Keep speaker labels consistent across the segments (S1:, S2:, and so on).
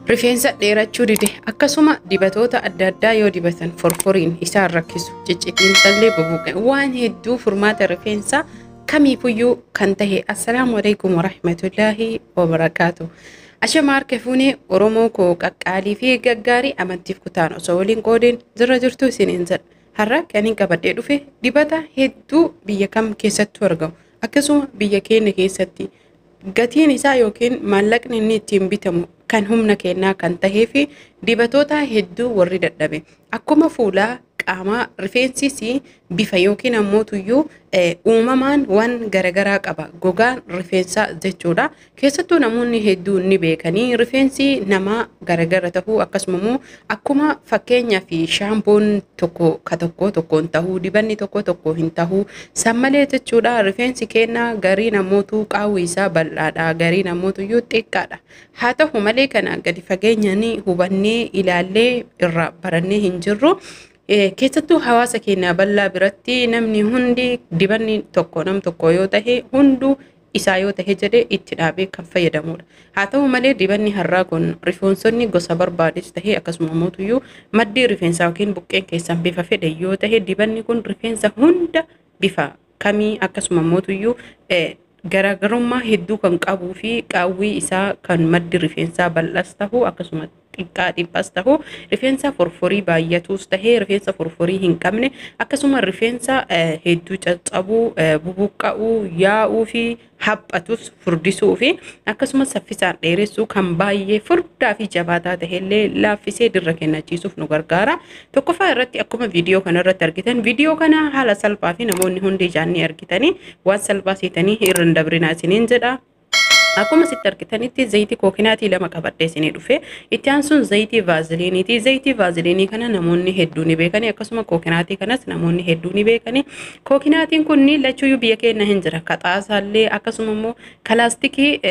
S1: Rifeensa dheerachuu dide akkasuma dibatoota adda addaa yoo dibatan forforiin isaan rakkisu ciccitiinsallee bubuqe waan hedduu furmaata rifeensaa kamiifuyyuu kan tahe. Assalaamu alaikum warahmatullaahi wabarakaatu. Ashama harka fuunee Oromoo koo qaqqaalii fi gaggaarii amantiif kutaan osoo waliin qoodeen jira jirtu isiniin jedha. Har'a kan hin qabadhee dhufe dibata hedduu biyya kam keessattuu argamu akkasuma biyya keenya keessatti gatiin isaa yookiin maallaqni inni ittiin bitamu kan humna kennaa kan tahee fi dibatoota hedduu warri dadhabe akkuma fuulaa qaamaa rifeensis bifa yookiin ammoo tuyyuu uumamaan waan garagaraa qaba gogaan rifeensaa jechuudha. Keessattuu namoonni hedduun ni beekanii rifeensi namaa garagara tahuu akkasuma immoo akkuma fakkeenyaa fi shaampoon tokko ka tokko tokkoon tahuu dibanni tokko tokko hin tahuu san malee jechuudha. Rifeensi kennaa garii namootu qaawwi isaa bal'aadha, garii namootuyyuu xiqqaadha. Haa ta'u malee kana gadi fageenyaan hubannee ilaallee irraa barannee hin jirru. Keessattuu hawaasa keenya bal'aa biratti namni hundi dibanni tokko nam tokko yoo tahe hunduu isaa yoo tahe jedhee itti dhaabee kan fayyadamudha. Haa ta'u malee dibanni har'aa kun rifeensonni gosa barbaades tahe akkasuma mootuyyuu maddii rifeensaa yookiin buqqeen keessan bifa fedhe yoo tahe dibanni kun rifeensa hunda bifa kamii akkasuma mootuyyuu garaagarummaa hedduu kan qabuu fi qaawwii isaa kan maddi rifeensaa bal'as tahu akkasuma xiqqaa dhiphaas tahu rifeensa forforii baay'atus tahee rifeensa forforii hin qabne akkasuma rifeensa hedduu caccabuu bubuqqa'uu yaa'uu fi haphatus furdisuu fi akkasuma saffisaan dheeressuu kan baay'ee furdaa fi jabaataa tahellee laaffisee dirra kennachiisuuf nu gargaara. Tokkoffaa irratti akkuma viidiyoo kana irratti argitan viidiyoo kana haala salphaa fi namoonni hundi ijaan ni argitanii waan salphaa seetanii irra hin dabrinaa isiniin jedha. Akkuma sitti argitanitti zayitii kookinaatii lama qabadhee isinii dhufe. Itti aansuun zayitii vaaziliiniiti. Zayitii vaaziliinii kana namoonni hedduu ni beekani. Akkasuma kookinaatii kanas namoonni hedduu ni beekani. Kookinaatiin kun lachuuyyuu biyya keenya hin jira. Kaxaasaallee akkasuma immoo kalaastikii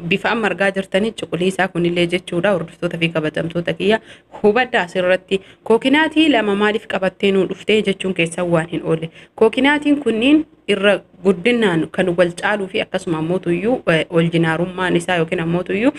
S1: bifa amma argaa jirtanii cuquliisaa kunillee jechuudha. Hordoftoota fi kabajamtoota kiyya hubadhaa asirratti kookinaatii lama maaliif qabattee nuu dhuftee jechuun keessan waan hin oolle. Kookinaatiin kunniin irra guddinaan kan wal caaluu fi akkasuma ammootuyyuu oljinaarummaan isaa yookiin ammootuyyuu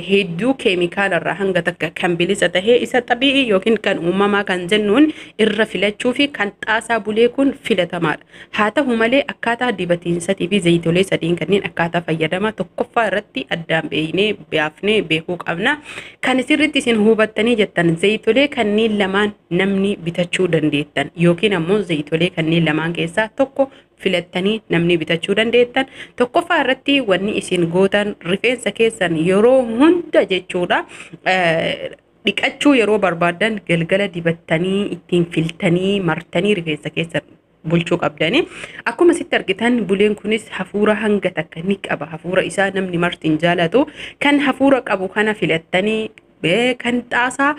S1: hedduu keemikaalarraa hanga takka kan bilisa tahee isa xabi'ii yookiin kan uumamaa kan jennuun irra filachuu fi kan xaasaa bulee kun filatamaadha. Haa ta'u malee akkaataa dibatiinsatii fi zayitolee sadiin kanneen akkaataa fayyadama tokkoffaa irratti addaan beeknee baafnee beekuu qabna. Kan sirriitti isin hubattanii jettan zayitolee kanneen lamaan namni bitachuu dandeettan yookiin ammoo zayitolee kanneen lamaan keessaa tokko filattanii namni bitachuu dandeettan. Tokkoffaa irratti wanni isin gootan rifeensa keessan yeroo hunda jechuudha dhiqachuu yeroo barbaaddan galgala dibattanii ittiin filtanii martanii rifeensa keessan bulchuu qabdani. Akkuma sitti argitan buleen kunis hafuura hanga takka ni qaba. Hafuura isaa namni marti hin jaalatu. Kan hafuura qabu kana filattanii kan xaasaa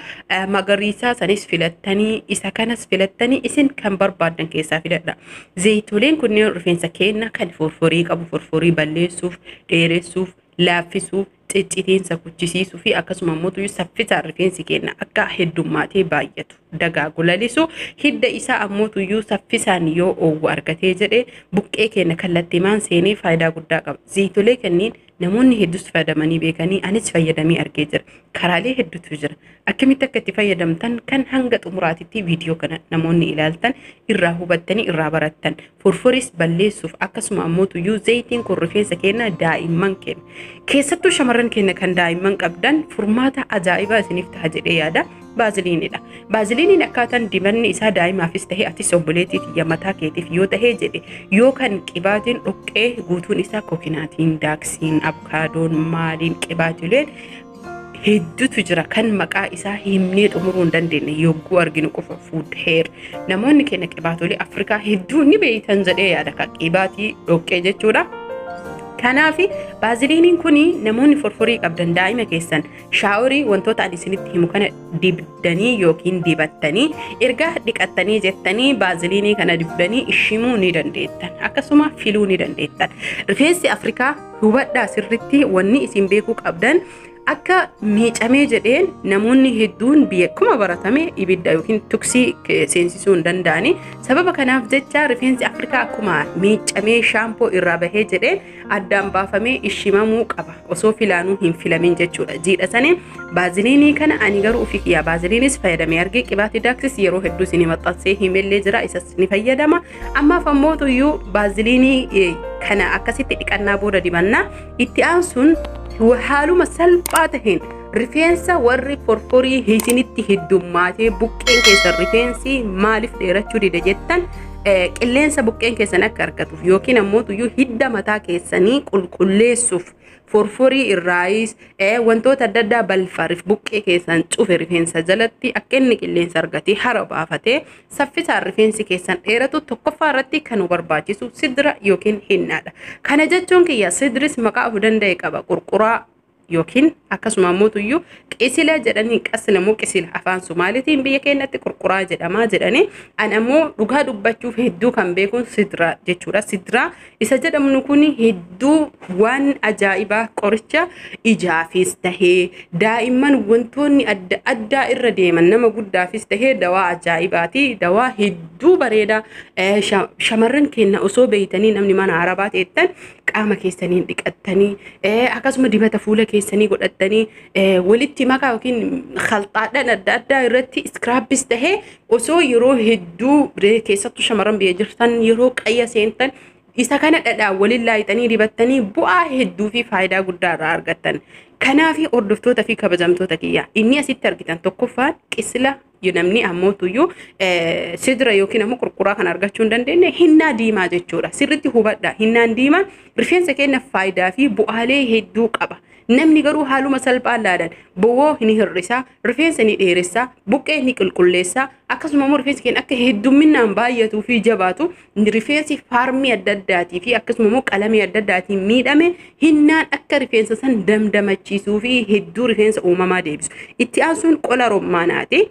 S1: magariisaa sanis filattanii isa kanas filattanii isin kan barbaaddan keessaa filadha. Zayitoleen kunneen rifeensa keenya kan forforii qabu forforii balleessuuf, dheeressuuf, laaffisuuf, ciccitiinsa kuchisiisuu fi akkasuma immoo saffisaan rifeensi keenya akka heddummaatee baay'atu dagaagu lalisu hidda isaa ammoo tuyyuu saffisaan yoo oowwu argatee jedhee buqqee keenya kallattiimaan seenee faayidaa guddaa qaba. Zayitolee kanneen namoonni hedduus fayyadamanii beekanii anis fayyadamee argee jira. Karaalee hedduutu jira. Akkamitti akka itti fayyadamtan kan hanga xumuraatitti viidiyoo kana namoonni ilaaltan irraa hubattanii irraa barattan. Forforis balleessuuf akkasuma ammoo tuyyuu zayitiin kun rifeensa keenya daa'imman keenya. Keessattuu shamarran keenya kan daa'imman qabdan furmaata ajaa'ibaa isiniif ta'a jedhee yaada. Baaziliinidha. Baaziliiniin akkaataan dibanni isaa daa'imaafis ta'e atis obboleettii tiyya mataa keetiif yoo ta'e jedhe yoo kan qibaatiin dhoqqee guutuun isaa kookinaatiin, daaksiin, abukaadoon, maaliin qibaatileen hedduutu jira kan maqaa isaa himnee xumuruu hin dandeenye yogguu arginu qofa food hair. Namoonni keenya qibaatolee Afrikaa hedduu ni beeytan jedhee yaada kan qibaatii dhoqqee jechuudha. Kanaaf baaziliiniin kun namoonni forforii qabdan daa'ima keessan shaaworii wantoota ani isinitti himu kana dibdanii yookiin dibattanii erga dhiqattanii jettanii baaziliinii kana dibdanii ishimuu ni dandeettan akkasuma filuu ni dandeettan. Rifeensi Afrikaa hubadhaa sirriitti wanni isin beekuu qabdan Akka miicamee jedheen namoonni hedduun biyya akkuma baratame ibidda yookiin tuksii seensisuu hin danda'ani. Sababa kanaaf jecha rifeensi Afrikaa akkuma miicamee shaampoo irraa bahee jedheen addaan baafamee ishimamuu qaba. Osoo filaanuu hin filamin jechuudha. Jiidha sanii baaziliinii kana ani garuu ofii kiyyaa baaziliinis fayyadamee argee qibaatii daaksis yeroo hedduu isin maxxansee himellee jira, isas ni fayyadama. Ammaaf ammoo tuyyuu baaziliinii kana akkasitti dhiqannaa booda dibannaa. Itti aansuun haaluma salphaa taheen rifeensa warri forforii isinitti heddummaatee buqqeen keessan rifeensi maaliif dheerachuu dide jettan, qilleensa buqqeen keessan akka argatuuf yookiin ammoo tuyyuu hidda mataa keessanii qulqulleessuuf, forforii irraayis wantoota adda addaa balfa buqqee keessan cufe rifeensa jalatti akka inni qilleensa argatee hara baafatee saffisaan rifeensi keessan dheeratu, tokkoffaa irratti kan nu barbaachisu sidira yookiin hinnaadha. Kana jechuun kiyya sidiris maqaa of danda'e qaba, qurquraa yookiin akkasuma ammoo tuyyuu qisila jedhanii, qasila moo qisila afaan Somaaliitiin biyya keenyatti qurquraa jedhamaa jedhanii. An ammoo dhugaa dubbachuuf hedduu kan beekuun sidraa jechuudha. Sidraa isa jedhamnu kun hedduu waan ajaa'ibaa, qoricha ijaafis tahee daa'imman wantoonni adda addaa irra deeman, nama guddaafis tahee dawaa ajaa'ibaati. Dawaa hedduu bareedaa shamarran keenya osoo beeytanii, namni mana arabaa teettan qaama keessaniin dhiqattanii akkasuma dibata fuula keessanii godhattanii walitti makaa yookiin khalxaadhaan adda addaa irratti iskiraabis tahee osoo yeroo hedduu, keessattuu shamarran biyya jirtan, yeroo qayya seentan isa kana dhadhaa waliin laayixanii dibattanii bu'aa hedduu fi faayidaa guddaa irraa argattan. Kanaaf hordoftoota fi kabajamtoota kiyya, inni asitti argitan tokkoffaan qisila, namni ammoo tuyyuu sidira yookiin ammoo qurquraa kan argachuu hin dandeenye hinnaa diimaa jechuudha. Sirriitti hubadha. Hinnaan diimaan rifeensa keenya faayidaa fi bu'aalee hedduu qaba. Namni garuu haaluma salphaan laalan bowwoo ni hir'isa, rifeensa ni dheeressa, buqqee ni qulqulleessa, akkasuma immoo rifeensi keenya akka heddumminaan baay'atuu fi jabaatu, rifeensi faarmii adda addaatii fi akkasuma immoo qalamii adda addaatiin miidhame hinnaan akka rifeensa san damdamachiisuu fi hedduu rifeensa uumamaa deebisu. Itti aansuun qola rommaanaati.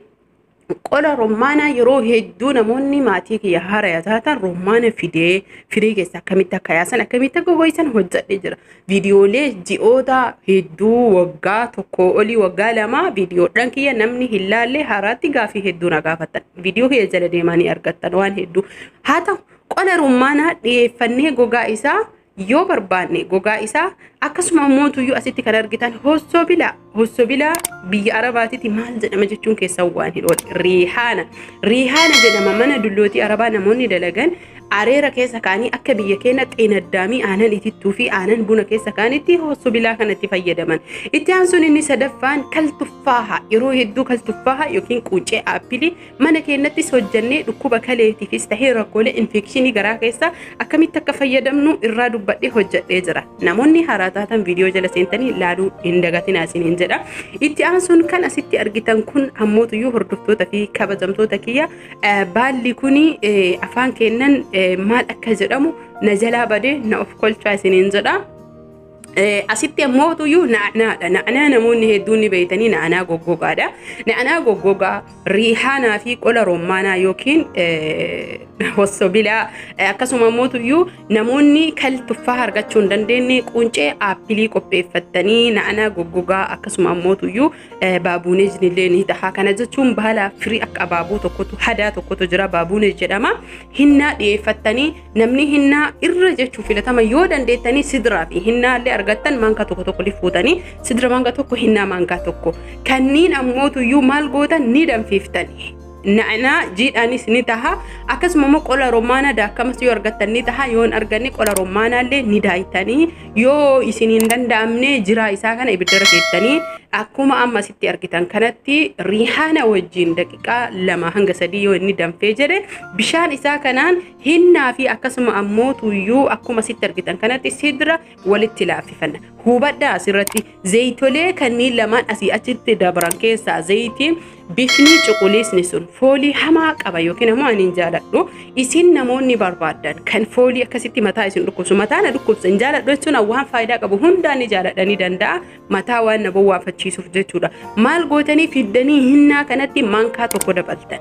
S1: Qola rommaanaa yeroo hedduu namoonni maatii kiyya haaraya taatan rommaana fidee firii keessa akkamitti akka yaasan, akkamitti akka goysan hojjedhee jira. Viidiyoolee ji'oota hedduu, waggaa 1 olii, waggaa 2 viidiyoodhaan kiyya namni hin laalle haaraatti gaafii hedduu na gaafattan. Viidiyoo kiyya jala deemanii argattan waan hedduu. Haa ta'u, qola rommaanaa dhiyeeffannee gogaa isaa yoo barbaanne gogaa isaa, akkasuma ammoo tuyyuu asitti kan argitan hossoo bilaa. Hossoo bilaa biyya arabaatitti maal jedhama jechuun keessan waan hin oolle, riihaana, riihaana jedhama. Mana dullootii arabaa namoonni dalagan areera keessa kaanii akka biyya keenya xeenaddaamii aanan itittuu fi aanan buna keessa kaanitti hossoo bilaa kanatti fayyadaman. Itti aansuun inni sadaffaan kaltuffaaha. Yeroo hedduu kaltuffaaha yookiin quuncee aappilii mana keenyattis hojjannee dhukkuba kaleetiifis tahee rakkoolee infekshinii garaa keessa akkamitti akka fayyadamnu irraa dubbadhee hojjedhee jira. Namoonni haaraa taatan viidiyoo jala seentanii laaluu hin dagatinaa isiniin jedha. Itti aansuun kan asitti argitan kun ammootuyyuu hordoftoota fi kabajamtoota kiyya, baalli kuni afaan kennan maal akka jedhamu na jalaa badee, na of kolchaa isiniin jedha. Asitti ammoo tuyyuu na'anaadha. Na'anaa namoonni hedduun ni beeytanii, na'anaa goggogaadha. Na'anaa goggogaa, riihaanaa fi qola rommaanaa yookiin hossobilaa, akkasuma ammoo tuyyuu namoonni kal tuffaa argachuu hin dandeenye quncee aappilii qopheeffattanii, na'anaa goggogaa, akkasuma ammoo tuyyuu baabuuneejni illee ni taha. Kana jechuun baala firii akka abaaboo tokkotu, hadaa tokkotu jira, baabuuneej jedhama. Hinnaa dhiyeeffattanii, namni hinnaa irra jechuu filatama, yoo dandeettanii sidiraa fi hinnaa illee argattan maankaa tokko tokko fuutanii, sidira maankaa 1, hinnaa maankaa 1, kanneen ammoo tuyyuu maal gootan, ni danfiiftan. Na'anaa jiidhaanis ni taha, akkasuma immoo qola romaanaa daakkamas yoo argattan ni taha, yoo hin arganne qola romaanaa illee ni daayitanii, yoo isin hin danda'amne jiraa isaa kana ibiddarra keettanii akkuma amma asitti argitan kanatti riihaana wajjin daqiiqaa 2 hanga 3 yoo inni danfee jedhe, bishaan isaa kanaan hinnaa fi akkasuma ammoo tuyyuu akkuma asitti argitan kanatti sidra walitti laaffifanna. Hubadhaa, asirratti zayitolee kanneen lamaan asii achitti dabran keessaa zayitiin bifni cuquliisni sun foolii hamaa qaba yookiin ammoo ani hin jaaladhu. Isin namoonni barbaaddan kan foolii akkasitti mataa isin dhukkubsu, mataa na dhukkubsa hin jaaladhu jechuun, waan faayidaa qabu hundaan ni jaaladha ni danda'a, mataa waan na bowwaafachiisuuf jechuudha. Maal gootanii, fiddanii hinnaa kanatti maankaa 1 dabaltan.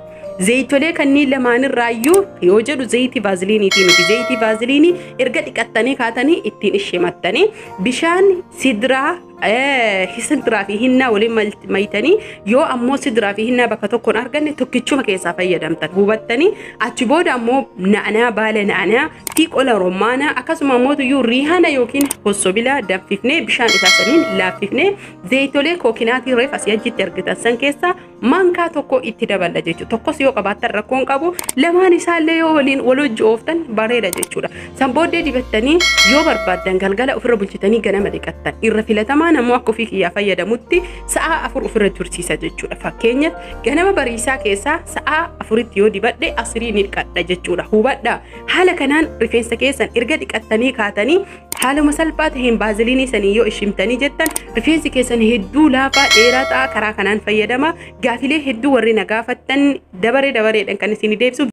S1: Zayitolee kanneen lamaanirraayyuu yoo jedhu zayitii vaaziliiniitii miti. Zayitii vaaziliinii erga dhiqattanii kaatanii ittiin ishimattanii bishaan sidraa Sidiraa fi hinnaa waliin maytanii, yoo ammoo sidiraa fi hinnaa bakka tokkoon arganne, tokkichuma keessaa fayyadamtan hubattanii. Achi booda ammoo na'anaa, baala na'anaa fi qola romaanaa, akkasuma ammoo tuyyuu riihana yookiin hossobilaa danfifnee, bishaan isaa saniin laaffifnee, zayitolee kookinaatii reef asii achitti argitan san keessaa maankaa tokko itti daballa jechuudha. Tokkos yoo qabaattan rakkoon qabu, lamaan isaallee yoo waliin wal hojii ooftan bareeda jechuudha. San booddee dibattanii, yoo barbaaddan galgala ofirra bulchitanii ganama dhiqattan. Irra filatamaan ammoo akka ofii kiyyaa fayyadamutti sa'a 4 ofirra tursiisa jechuudha. Fakkeenyaaf, ganama bariisaa keessaa sa'a 4tti yoo dibadhe, asirii ni dhiqadha jechuudha. Hubadhaa, haala kanaan rifeensa keessan erga dhiqattanii kaatanii, haaluma salphaa ta'een baaziliinii sanii yoo ishimtanii jettan, rifeensi keessan hedduu laafaa dheeraa ta'a. Karaa kanaan fayyadama. Gaafilee hedduu warri na gaafattan dabaree dabareedhaan kan isin deebisu.